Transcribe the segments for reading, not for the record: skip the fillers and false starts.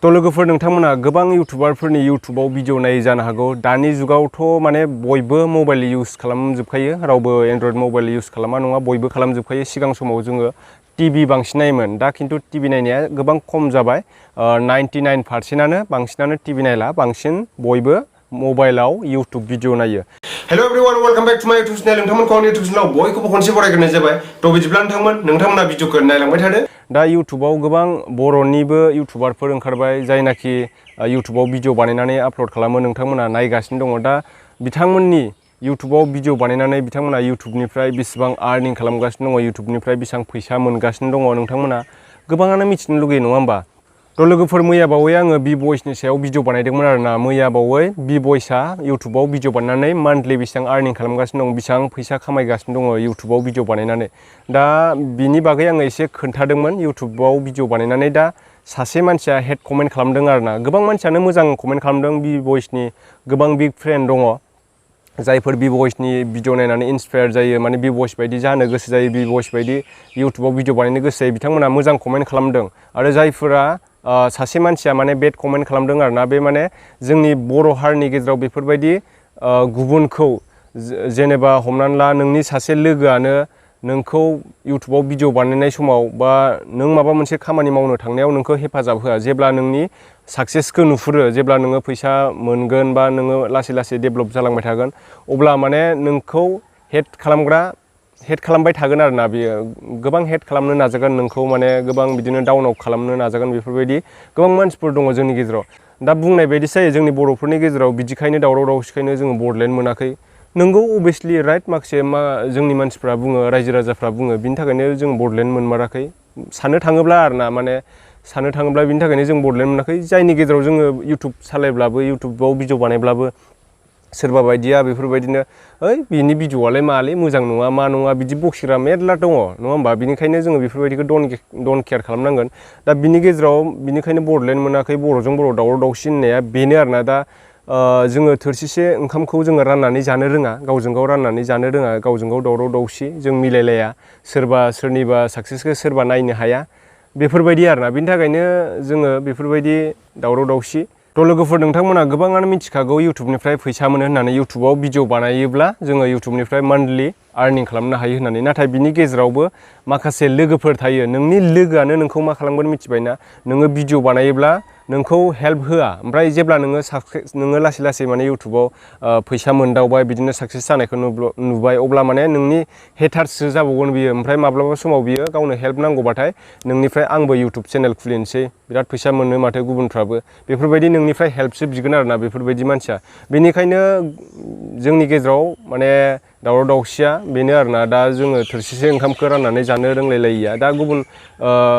तो लोगोफोर नोंथांमोना गोबां यूट्यूबारफोरनि यूट्यूबाव भिडिअ नाय जानो हागौ दानि जुगावथ' माने बयबो मबाइल यूज खालामजोबखायो रावबो एंड्रॉइड मबाइल यूज खालामा नङा बयबो खालामजोबखायो सिगां समाव जोङो टीवी बांसिन नायोमोन दा किन्तु टीवी नायनाया गोबां खम जाबाय 99%आनो बांसिनानो टीवी नायला बांसिन बयबो मबाइलाव यूट्यूब भिडिअ नायो hello everyone welcome back to my YouTube channel नोंथांमोनखौ आंनि यूट्यूब चैनलाव बयखौबो खनसे बरायग्रोनाय जाबाय तो बिदिब्ला नोंथांमोना भिडिअखौ नायलांबाय थादो दा यूट्यूबाव गोबां बर'निबो यूट्यूबारफोर ओंखारबाय जायनाखि यूट्यूबाव भिडिअ बानायनानै आपल'ड खालामो नोंथांमोना नायगासिनो दङ दा बिथांमोननि यूट्यूबाव भिडिअ बानायनानै बिथांमोना यूट्यूबनिफ्राय बेसेबां आर्निं खालामगासिनो दङ यूट्यूबनिफ्राय बेसेबां फैसा मोनगासिनो दङ नोंथांमोना गोबाङानो मिथिनो लुगैयो नङा होमबा तो लोगोफोर मैया बावै आङो बि बयसनि सायाव भिडिअ बानायदोंमोन आरोना मैया बावै बि बयसआ यूट्यूबाव भिडिअ बानायनानै मान्थलि बेसेबां आर्निं खालामगासिनो दं बेसेबां फैसा खामायगासिनो दङ यूट्यूबाव भिडिअ बानायनानै दा बिनि बागै आङो एसे खोन्थादोंमोन यूट्यूबाव भिडिअ बानायनानै दा सासे मानसिया हेड कमेन्ट खालामदों आरोना गोबां मानसियानो मोजां कमेन्ट खालामदों बि बयसनि गोबां बिग फ्रेन्ड दङ जायफोर बि बयसनि भिडिअ नायनानै इन्सपायार जायो माने बि बयस बायदि जानो गोसो जायो बि बयस बायदि यूट्यूबाव भिडिअ बानायनो गोसो जायो बिथांमोना मोजां कमेन्ट खालामदों आरो जायफोरा सासे मानसिया माने बेड कमेन्ट खालामदों आरोना बे माने जोंनि बर' हारिनि गेजेराव बेफोरबायदि गुबुनखौ जेनेबा हमनानै ला नोंनि सासे लोगोआनो नोंखौ यूट्यूबाव भिडिअ बानायनाय समाव बा नों माबा मोनसे खामानि मावनो थांनायाव नोंखौ हेफाजाब होआ जेब्ला नोंनि सक्सेसखौ नुहुरो जेब्ला नोङो फैसा मोनगोन बा नोङो लासै लासै डेभेलप जालांबाय थागोन अब्ला माने नोंखौ हेड खालामबाय थागोन आरोना बियो गोबां हेड खालामनो नाजागोन नोंखौ माने गोबां बिदिनो डाउन खालामनो नाजागोन बेफोरबायदि गोबां मानसिफोर दङ जोंनि गेजेराव दा बुंनाय बायदि जायो जोंनि बर'फोरनि गेजेराव बिदिखायनो दावराव दावसिखायनो जोङो बड'लेण्ड मोनाखै नोंगौ अभियसलि राइट माखासे जोंनि मानसिफ्रा बुङो रायजो राजाफ्रा बुङो बिनि थाखायनो जों बड'लेण्ड मोनमाराखै साननो थाङोब्ला आरोना माने साननो थाङोब्ला बिनि थाखायनो जों बड'लेण्ड मोनाखै जायनि गेजेराव जोङो यूट्यूब सालायब्लाबो यूट्यूबाव भिडिअ बानायब्लाबो सोरबा बायदिया बेफोरबायदिनो ओइ बिनि भिडिअआलाय मालै मोजां नङा मा नङा बिदि बखिग्रा मेरला दङ नङा होमबा बिनिखायनो जोङो बेफोरबायदिखौ डन केयार खालामनांगोन दा बिनि गेजेराव बिनिखायनो बड'लेण्ड मोनाखै बर'जों बर' दावराव दावसि होननाया बेनो आरोना दा जोङो थोरसिसे ओंखामखौ जोङो राननानै जानो रोङा गावजों गाव राननानै जानो रोङा गावजों गाव दावराव दावसि जों मिलायलाया सोरबा सोरनिबा सक्सेसखौ सोरबा नायनो हाया बेफोरबायदि आरोना बिनि थाखायनो जोङो बेफोरबायदि दावराव दावसि तो लोगोफोर नोंथांमोना गोबाङानो मिथिखागौ यूट्यूबनिफ्राय फैसा मोनो होननानै यूट्यूबाव भिडिअ बानायोब्ला जोङो यूट्यूबनिफ्राय मान्थलि आर्निं खालामनो हायो होननानै नाथाय बिनि गेजेरावबो माखासे लोगोफोर थायो नोंनि लोगोआनो नोंखौ मा खालामगोन मिथिबायना नोङो भिडिअ बानायोब्ला नोंखौ हेल्प होआ ओमफ्राय जेब्ला नोङो लासै लासै माने यूट्यूबाव फैसा मोनदावबाय बिदिनो सक्सेस जानायखौ नुबाय अब्ला माने नोंनि हेटार्ससो जाबावगोन बियो ओमफ्राय माब्लाबा समाव बियो गावनो हेल्प नांगौबाथाय नोंनिफ्राय आंबो यूट्यूब चेनेल खुलिनोसै बिराद फैसा मोनो माथो गुबुनफ्राबो बेफोरबायदि नोंनिफ्राय हेल्पसो बिगोन आरोना बेफोरबायदि मानसिया बेनिखायनो जोंनि गेजेराव माने दावराव दावसिया बेनो आरोना दा जोङो थोरसिसे ओंखामखौ राननानै जानो रोंलायलायिया दा गुबुन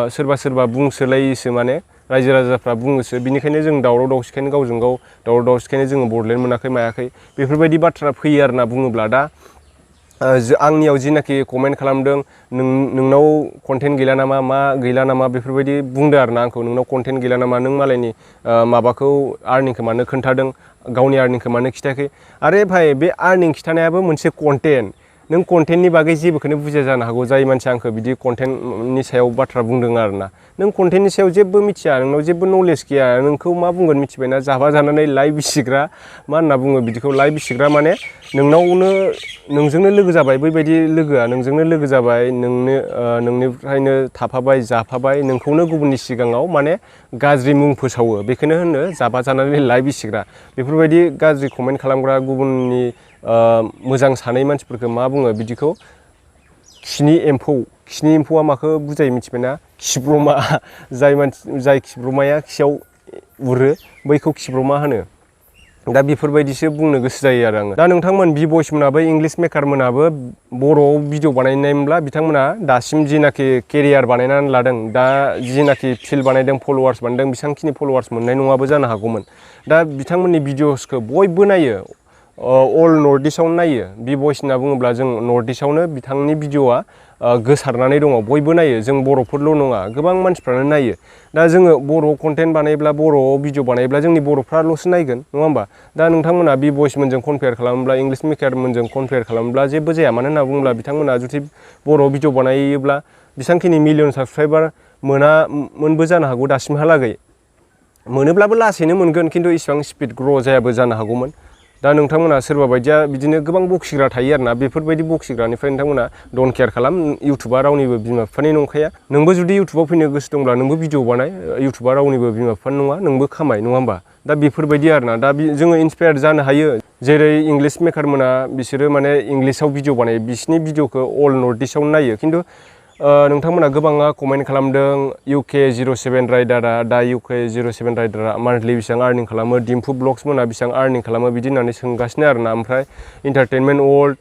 सोरबा बुंसोलायोसो माने रायजो राजाफ्रा बुङोसो बिनिखायनो जों दावराव दावसिखायनो गावजों गाव दावराव दावसिखायनो जोङो बड'लेण्ड मोनाखै मायाखै बेफोरबायदि बाथ्रा फैयो आरोना बुङोब्ला दा आंनियाव जिनाखि कमेन्ट खालामदों नोंनाव कन्टेन्ट गैला नामा मा गैला नामा बेफोरबायदि बुंदो आरोना आंखौ नोंनाव कन्टेन्ट गैला नामा नों मालायनि माबाखौ आर्निंखौ मानो खोन्थादों गावनि आर्निंखौ मानो खिथायाखै आरे भाइ बे आर्निं खिथानायाबो मोनसे कन्टेन्ट नों कन्टेन्टनि बागै जेबोखौनो बुजिया जानो हागौ जाय मानसिया आंखौ बिदि कन्टेन्टनि सायाव बाथ्रा बुंदों आरोना नों कन्टेन्टनि सायाव जेबो मिथिया नोंनाव जेबो नलेज गैया नोंखौ मा बुंगोन मिथिबायना जाबा जानानै लाइभ बिसिग्रा मा होनना बुङो बिदिखौ लाइभ बिसिग्रा माने नोंजोंनो लोगो जाबाय बैबायदि लोगोआ नोंजोंनो लोगो जाबाय नोंनिफ्रायनो थाफाबाय जाफाबाय नोंखौनो गुबुननि सिगाङाव माने गाज्रि मुं फोसावो बेखौनो होनो जाबा जानानै लाइभ बिसिग्रा बेफोरबायदि गाज्रि कमेन्ट खालामग्रा गुबुननि मोजां सानै मानसिफोरखौ मा बुङो बिदिखौ खिनि एम्फौआ माखौ बुजायो मिथिबायना खिब्रमा जाय खिब्रमाया खियाव उरो बैखौ खिब्रमा होनो दा बेफोरबायदिसो बुंनो गोसो जायो आरो आङो दा नोंथांमोन बि बयसमोनाबो इंलिश मेकारमोनाबो बर'आव भिडिअ बानायनायमोनब्ला बिथांमोना दासिम जिनाखि केरियार बानायनानै लादों दा जिनाखि फिल्ड बानायदों फलोवार्स बानायदों बेसेबांखिनि फलोवार्स मोननाय नङाबो जानो हागौमोन दा बिथांमोननि भिडिअसखौ बयबो नायो अल नर्थ इस्टआवनो नायो बि बयस होनना बुङोब्ला जों नर्थ इस्टआवनो बिथांनि भिडिअआ गोसारनानै दङ बयबो नायो जों बर'फोरल' नङा गोबां मानसिफ्रानो नायो दा जोङो बर' कन्टेन्ट बानायब्ला बर'आव भिडिअ बानायब्ला जोंनि बर'फ्राल'सो नायगोन नङा होमबा दा नोंथांमोना बि बयसमोनजों कम्पेयार खालामोब्ला इंलिश मेकारमोनजों कम्पेयार खालामोब्ला जेबो जाया मानो होनना बुङोब्ला बिथांमोना जुदि बर'आव भिडिअ बानायोब्ला बेसेबांखिनि मिलियन साबसक्राइबार मोनबो जानो हागौ दासिमहालागै मोनोब्लाबो लासैनो मोनगोन खिन्थु इसेबां स्पिड ग्र' जायाबो जानो हागौमोन दा नोंथांमोना सोरबा बायदिया बिदिनो गोबां बखिग्रा थायो आरोना बेफोरबायदि बखिग्रानिफ्राय नोंथांमोना डन्ट केयार खालाम इउटुबा रावनिबो बिमा बिफानि नंखाया नोंबो जुदि इउटुबाव फैनो गोसो दंब्ला नोंबो भिडिअ बानाय इउटुबा रावनिबो बिमा बिफानि नङा नोंबो खामाय नङा होमबा दा बेफोरबायदि आरोना दा जोङो इन्सपायार जानो हायो जेरै इंलिश मेकारमोना बिसोरो माने इंलिशाव भिडिअ बानायो बिसिनि भिडिअखौ अल नर्थ इस्टआवनो नायो खिन्थु नोंथांमोना गोबाङा कमेन्ट खालामदों UK 07 राइडारा दा UK 07 राइडारा मान्थलि बेसेबां आर्निं खालामो डिम्पु ब्लग्स मोना बेसेबां आर्निं खालामो बिदि होननानै सोंगासिनो आरोना ओमफ्राय इन्टारटेनमेन्ट वर्ल्ड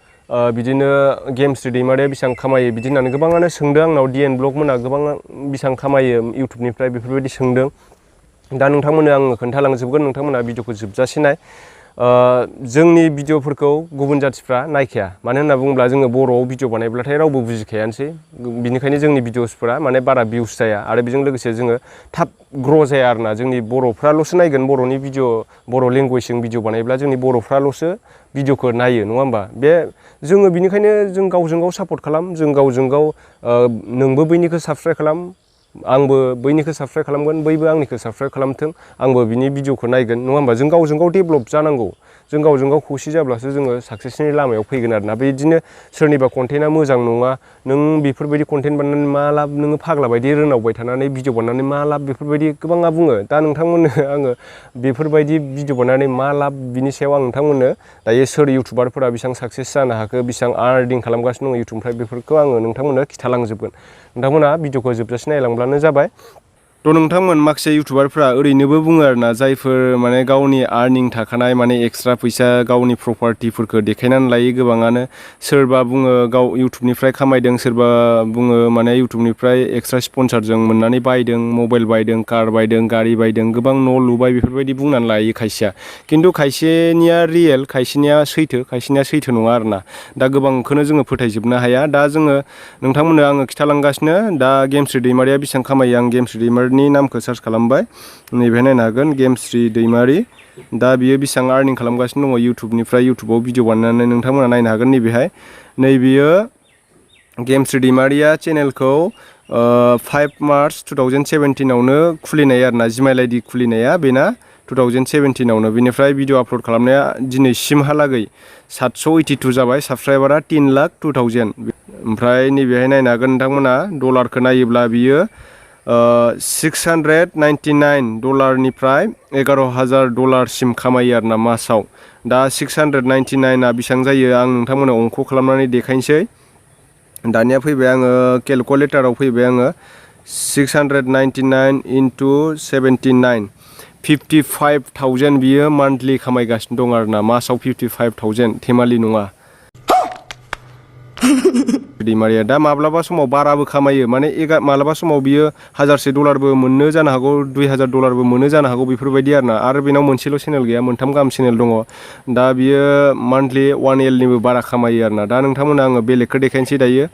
बिदिनो गेमस्रि दैमारिया बेसेबां खामायो बिदि होननानै गोबाङानो सोंदों आंनाव DN ब्लग मोना गोबां बेसेबां खामायो इउटुबनिफ्राय बेफोरबायदि सोंदों दा नोंथांमोननो आङो खोन्थालांजोबगोन नोंथांमोना भिडिअखौ जोबजासे नाय जोंनि भिडिअफोरखौ गुबुन जाथिफ्रा नायखाया मानो होनना बुङोब्ला जोङो बर'आव भिडिअ बानायब्लाथाय रावबो बुजिखायानोसै बिनिखायनो जोंनि भिडिअसफोरा माने बारा भिउस जाया आरो बेजों लोगोसे जोङो थाब ग्र' जाया आरोना जोंनि बर'फ्राल'सो नायगोन बर'नि भिडिअ बर' लेंगुवेजजों भिडिअ बानायब्ला जोंनि बर'फ्राल'सो भिडिअखौ नायो नङा होमबा बे जोङो बिनिखायनो जों गावजों गाव सापर्ट खालाम जों गावजों गाव नोंबो बैनिखौ साबस्क्राइब खालाम आंबो बैनिखौ साबस्क्राइब खालामगोन बैबो आंनिखौ साबस्क्राइब खालामथों आंबो बिनि भिडिअखौ नायगोन नङा होमबा जों गावजों गाव डेभेलप जानांगौ जों गावजों गाव खौसे जाब्लासो जोङो साक्सेसनि लामायाव फैगोन आरोना बेदिनो सोरनिबा कन्टेन्टआ मोजां नङा नों बेफोरबायदि कन्टेन्ट बानायनानै मा लाब नोङो फाग्ला बायदि रोनावबाय थानानै भिडिअ बानायनानै मा लाब बेफोरबायदि गोबाङा बुङो दा नोंथांमोननो आङो बेफोरबायदि भिडिअ बानायनानै मा लाब बिनि सायाव आं नोंथांमोननो दायो सोर इउटुबारफोरा बेसेबां साक्सेस जानो हाखो बेसेबां आर्निं खालामगासिनो दङ इउटुबनिफ्राय बेफोरखौ आङो नोंथांमोननो खिथालांजोबगोन नोंथांमोना भिडिअखौ जोबजासे नायलांब्लानो जाबाय थ' नोंथांमोन माखासे इउटुबारफ्रा ओरैनोबो बुङो आरोना जायफोर माने गावनि आर्निं थाखानाय माने एक्सट्रा फैसा गावनि प्रपार्टिफोरखौ देखायनानै लायो गोबाङानो सोरबा बुङो गाव इउटुबनिफ्राय खामायदों सोरबा बुङो माने इउटुबनिफ्राय एक्सट्रा स्पन्सारजों मोननानै बायदों मबाइल बायदों कार बायदों गारि बायदों गोबां न' लुबाय बेफोरबायदि बुंनानै लायो खायसेया खिन्थु खायसेनिया रियेल खायसेनिया सैथो नङा आरोना दा गोबांखौनो जोङो फोथायजोबनो हाया दा जोङो नोंथांमोननो आङो खिथालांगासिनो दा गेमस्रि दैमारिया बेसेबां खामायो आं गेमस्रि दैमारिनि नामखौ सार्च खालामबाय नैबेहाय नायनो हागोन गेमस्रि दैमारि दा बियो बेसेबां आर्निं खालामगासिनो दङ इउटुबनिफ्राय इउटुबाव भिडिअ बानायनानै नोंथांमोना नायनो हागोन नैबेहाय नैबेयो गेमस्रि दैमारिया चेनेलखौ 5 मार्च 2017आवनो खुलिनाय आरोना जिमेल आइडि खुलिनाया बेना 2017आवनो बिनिफ्राय भिडिअ आपल'ड खालामनाया दिनैसिमहालागै 782 जाबाय साबस्क्राइबारा 3,02,000 ओमफ्राय नैबेहाय नायनो हागोन नोंथांमोना डलारखौ नायोब्ला बियो $699 $11,000 खामायो आरोना मासाव दा 699आ बेसेबां जायो आं नोंथांमोननो अंख खालामनानै देखायनोसै दानिया फैबाय आङो केलकुलेटाराव फैबाय आङो 699 into 79 55,000 बियो मान्थलि खामायगासिनो दं आरोना मासाव 55,000 थेमालि नङा दैमारिया दा माब्लाबा समाव बाराबो खामायो माने माब्लाबा समाव बियो $1,000 मोननो जानो हागौ $2,000 मोनो जानो हागौ बेफोरबायदि आरो बेनाव मोनसेल' चेनेल गैया मोनथाम गाहाम चेनेल दङ दा बियो मान्थलि 1 yearनिबो बारा खामायो आरोना दा नोंथांमोना आङो बेलेगखौ देखायनोसै दायो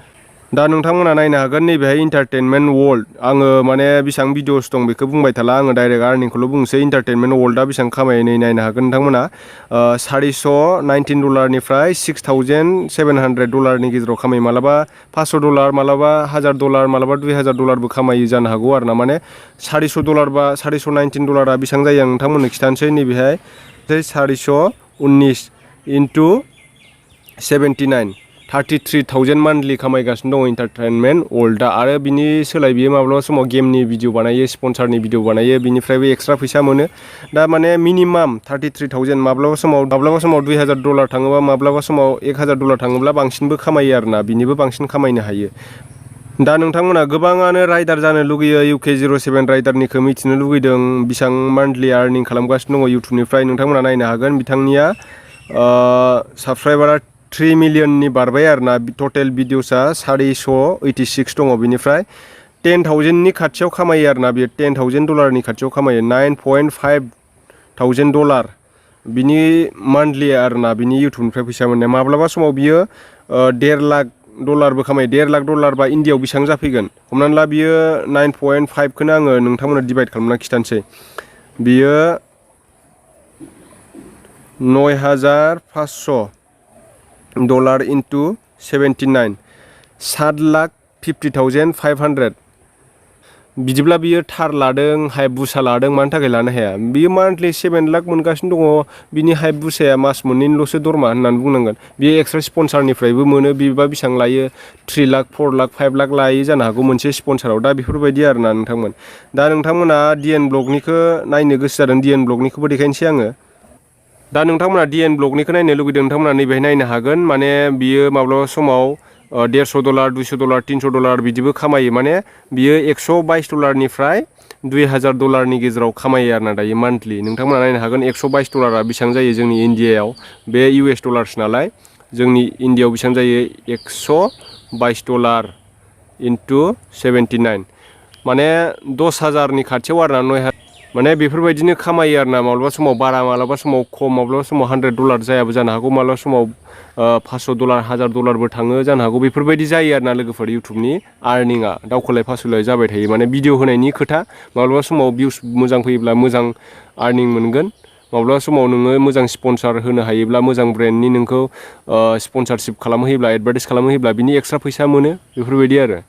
दा नोंथांमोना नायनो हागोन नैबेहाय इन्टारटेनमेन्ट वर्ल्ड आङो माने बेसेबां भिडिअस दं बेखौ बुंबाय थाला आङो डाइरेक्ट आर्निंखौल' बुंसै इन्टारटेनमेन्ट वर्ल्डआ बेसेबां खामायो नै नायनो हागोन नोंथांमोना $419 $6,700 गेजेराव खामायो मालाबा $500 मालाबा $1,000 मालाबा $2,000 खामायो जानो हागौ आरोना माने $400 बा $419 बेसेबां जायो आं नोंथांमोननो खिथानोसै नैबेहाय 419 into 79 33,000 मान्थलि खामायगासिनो दङ इन्टारटेनमेन्ट वर्ल्डआ आरो बिनि सोलाय बियो माब्लाबा समाव गेमनि भिडिअ बानायो स्पन्सारनि भिडिअ बानायो बिनिफ्रायबो एक्सट्रा फैसा मोनो दा माने मिनिमाम 33,000 माब्लाबा समाव $2,000 थाङोबा माब्लाबा समाव $1,000 थाङोब्ला बांसिनबो खामायो आरोना बिनिबो बांसिन खामायनो हायो दा नोंथांमोना गोबाङानो राइडार जानो लुगैयो UK 07 राइडारनिखौ मिथिनो लुगैदों बेसेबां मान्थलि आर्निं खालामगासिनो दङ इउटुबनिफ्राय नोंथांमोना नायनो हागोन बिथांनिया साबस्क्राइबारा 3 मिलियननि बारबाय आरोना टटेल भिडिअसआ 486 दङ बिनिफ्राय 10,000नि खाथियाव खामायो आरोना बियो $10,000 खाथियाव खामायो $9,500 बिनि मान्थलि आरोना बिनि इउटुबनिफ्राय फैसा मोननाय माब्लाबा समाव बियो $1,50,000 खामायो $1,50,000 बा इन्डियाव बेसेबां जाफैगोन हमनानै ला बियो 9.5खौनो आङो नोंथांमोननो डिभाइड खालामना खिथानोसै बियो 9,500 into 79 $7,50,500 बिदिब्ला बियो थार लादों हायबुसा लादों मानि थाखाय लानो हाया बियो मान्थलि 7 लाख मोनगासिनो दङ बिनि हायबुसाया मास मोननैल'सो दरमा होननानै बुंनांगोन बियो एक्सट्रा स्पन्सारनिफ्रायबो मोनो बिबा बेसेबां लायो 3 लाख 4 लाख 5 लाख लायो जानो हागौ मोनसे स्पन्साराव दा बेफोरबायदि आरोना नोंथांमोन दा नोंथांमोना डिएन ब्लगनिखौ नायनो गोसो जादों डिएन ब्लगनिखौबो देखायनोसै आङो दा नोंथांमोना डिएन ब्लगनिखौ नायनो लुगैदों नोंथांमोना नैबेहाय नायनो हागोन माने बियो माब्लाबा समाव $150 $200 $300 बिदिबो खामायो माने बियो $122निफ्राय $2000 नि गेजेराव खामायो आरोना दायो मान्थलि नोंथांमोना नायनो हागोन $122 बेसेबां जायो जोंनि इन्डियायाव बे US डलार्स नालाय जोंनि इन्डियायाव बेसेबां जायो $122 इन्टु 79 माने 10,000नि खाथियाव आरोना 9,000 माने बेफोरबायदिनो खामायो आरोना माब्लाबा समाव बारा माब्लाबा समाव खम माब्लाबा समाव $100 जायाबो जानो हागौ माब्लाबा समाव $500 $1000बो थाङो जानो हागौ बेफोरबायदि जायो आरोना लोगोफोर इउटुबनि आर्निंआ दावखोलाय फासलाय जाबाय थायो माने भिडिअ होनायनि खोथा माब्लाबा समाव भिउस मोजां फैयोब्ला मोजां आर्निं मोनगोन माब्लाबा समाव नोङो मोजां स्पन्सार होनो हायोब्ला मोजां ब्रेन्डनि नोंखौ स्पन्सारशिप खालामहोयोब्ला एडभार्टाइस खालामहोयोब्ला बिनि एक्सट्रा फैसा मोनो बेफोरबायदि आरो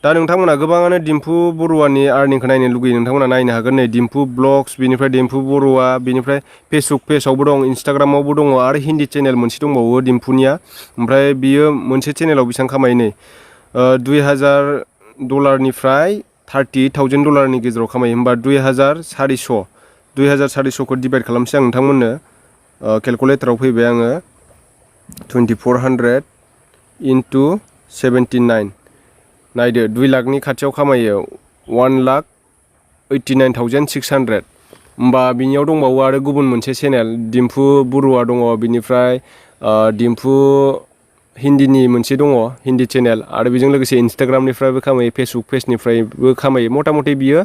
दा नोंथांमोना गोबाङानो डिम्पु बरुवानि आर्निंखौ नायनो लुगैयो नोंथांमोना नायनो हागोन नै डिम्पु ब्लग्स बिनिफ्राय डिम्पु बरुवा बिनिफ्राय फेसबुक पेजावबो दं इन्सटाग्रामावबो दङ आरो हिन्दी चेनेल मोनसे दंबावो डिम्पुनिया ओमफ्राय बियो मोनसे चेनेलाव बेसेबां खामायो नै $2000निफ्राय $30,000 नि गेजेराव खामायो होमबा 2400 खौ डिभाइड खालामसै आं नोंथांमोननो केलकुलेटराव फैबाय आङो 2400 इन्टु 79 नायदो 2 लाखनि खाथियाव खामायो 1,89,600 होमबा बिनियाव दंबावो आरो गुबुन मोनसे चेनेल डिम्पु बरुवा दङ बिनिफ्राय डिम्पु हिन्दीनि मोनसे दङ हिन्दी चेनेल आरो बेजों लोगोसे इन्सटाग्रामनिफ्रायबो खामायो फेसबुक पेजनिफ्रायबो खामायो मथा मथि बियो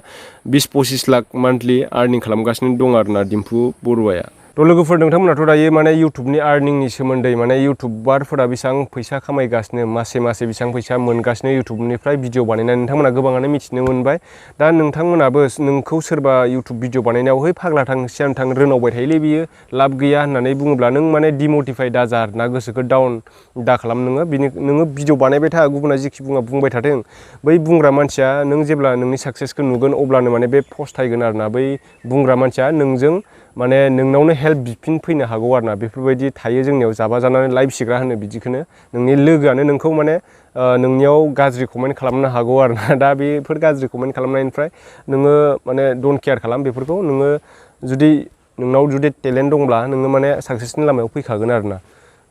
20-25 लाख मान्थलि आर्निं खालामगासिनो दं आरोना डिम्पु बरुवाया थ' लोगोफोर नोंथांमोनाथ' दायो माने इउटुबनि आर्निंनि सोमोन्दै माने इउटुबारफोरा बेसेबां फैसा खामायगासिनो मासे बेसेबां फैसा मोनगासिनो इउटुबनिफ्राय भिडिअ बानायनानै नोंथांमोना गोबाङानो मिथिनो मोनबाय दा नोंथांमोनाबो नोंखौ सोरबा इउटुब भिडिअ बानायनायाव है फाग्ला थां सियान थां रोनावबाय थायोलै बियो लाब गैया होननानै बुङोब्ला नों माने डिमटिफाइ दाजा आरोना गोसोखौ डाउन दा खालाम नोङो भिडिअ बानायबाय था गुबुना जिखि बुंबाय थाथों बै बुंग्रा मानसिया नों जेब्ला नोंनि साक्सेसखौ नुगोन अब्लानो माने बे फस्थायगोन आरोना बै बुंग्रा मानसिया नोंजों माने नोंनावनो हेल्प बिफिन फैनो हागौ आरोना बेफोरबायदि थायो जोंनियाव जाबा जानानै लाइफ सिग्रा होनो बिदिखौनो नोंनि लोगोआनो नोंखौ माने नोंनियाव गाज्रि कमेन्ट खालामनो हागौ आरोना दा बेफोर गाज्रि कमेन्ट खालामनायनिफ्राय नोङो माने डन्ट केयार खालाम बेफोरखौ नोङो नोंनाव जुदि टेलेन्ट दंब्ला नोङो माने साक्सेसनि लामायाव फैखागोन आरोना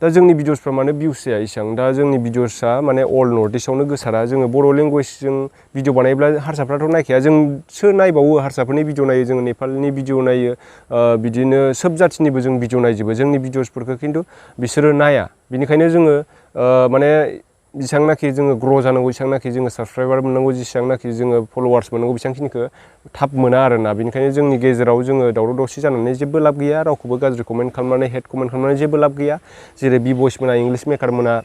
दा जोंनि भिडिअसफ्रा माने भिउस जाया इसेबां दा जोंनि भिडिअसआ माने अल नर्थ इस्टआवनो गोसारा जोङो बर' लेंगुवेजजों भिडिअ बानायोब्ला हारसाफ्राथ' नायखाया जोंसो नायबावो हारसाफोरनि भिडिअ नायो जोङो नेपालनि भिडिअ नायो बिदिनो सोब जाथिनिबो जों भिडिअ नायजोबो जोंनि भिडिअसफोरखौ खिन्थु बिसोरो नाया बिनिखायनो जोङो माने जेसेबांनाखि जोङो ग्र' जानांगौ जेसेबांनाखि जोङो साबसक्राइबार मोननांगौ जेसेबांनाखि जोङो फल'वार्स मोननांगौ बेसेबांखिनिखौ थाब मोना आरोना बेनिखायनो जोंनि गेजेराव जोङो दावराव दावसि जानानै जेबो लाब गैया रावखौबो गाज्रि कमेन्ट खालामनानै हेट कमेन्ट खालामनानै जेबो लाब गैया जेरै बि-बयस मोना इंलिश मेकार मोना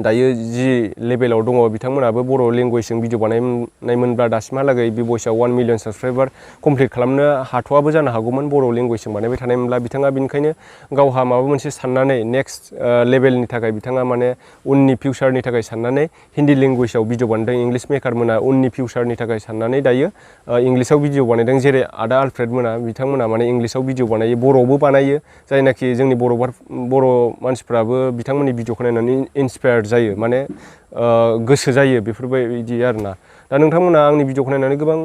दायो जि लेभेलाव दङ बिथांमोनाबो बर' लेंगुवेजजों भिडिअ बानायनायमोनब्ला दासिमहालागै बि-बयसआ 1 मिलियन साबसक्राइबार कमप्लिट खालामनो हाथ'आबो जानो हागौमोन बर' लेंगुवेजजों बानायबाय थानायमोनब्ला बिथाङा बेनिखायनो गावहा माबा मोनसे साननानै नेक्स्ट लेभेलनि थाखाय बिथाङा माने उननि फिउचारनि थाखाय साननानै हिन्दी लेंगुवेजाव भिडिअ बानायदों इंलिश मेकार मोना उननि फिउचारनि थाखाय साननानै दायो इंलिसाव भिडिअ बानायदों जेरै आदा आलफ्रेड मोना बिथांमोना माने इंलिसाव भिडिअ बानायो बर'आवबो बानायो जायनाखि जोंनि बर' मानसिफ्राबो बिथांमोननि भिडिअखौ नायनानै इन्सपायार्ड जायो माने गोसो जायो बेफोरबायदि आरोना दा नोंथांमोना आंनि भिडिअखौ नायनानै गोबां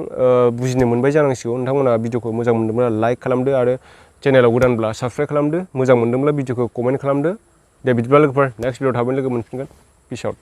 बुजिनो मोनबाय जानांसिगौ नोंथांमोना भिडिअखौ मोजां मोनदोंब्ला लाइक खालामदो आरो चेनेलाव गोदानब्ला साबसक्राइब खालामदो मोजां मोनदोंब्ला भिडिअखौ कमेन्ट खालामदो दे बिदिब्ला लोगोफोर नेक्स्ट भिडिअ थाबैनो लोगो मोनफिनगोन पिस आउट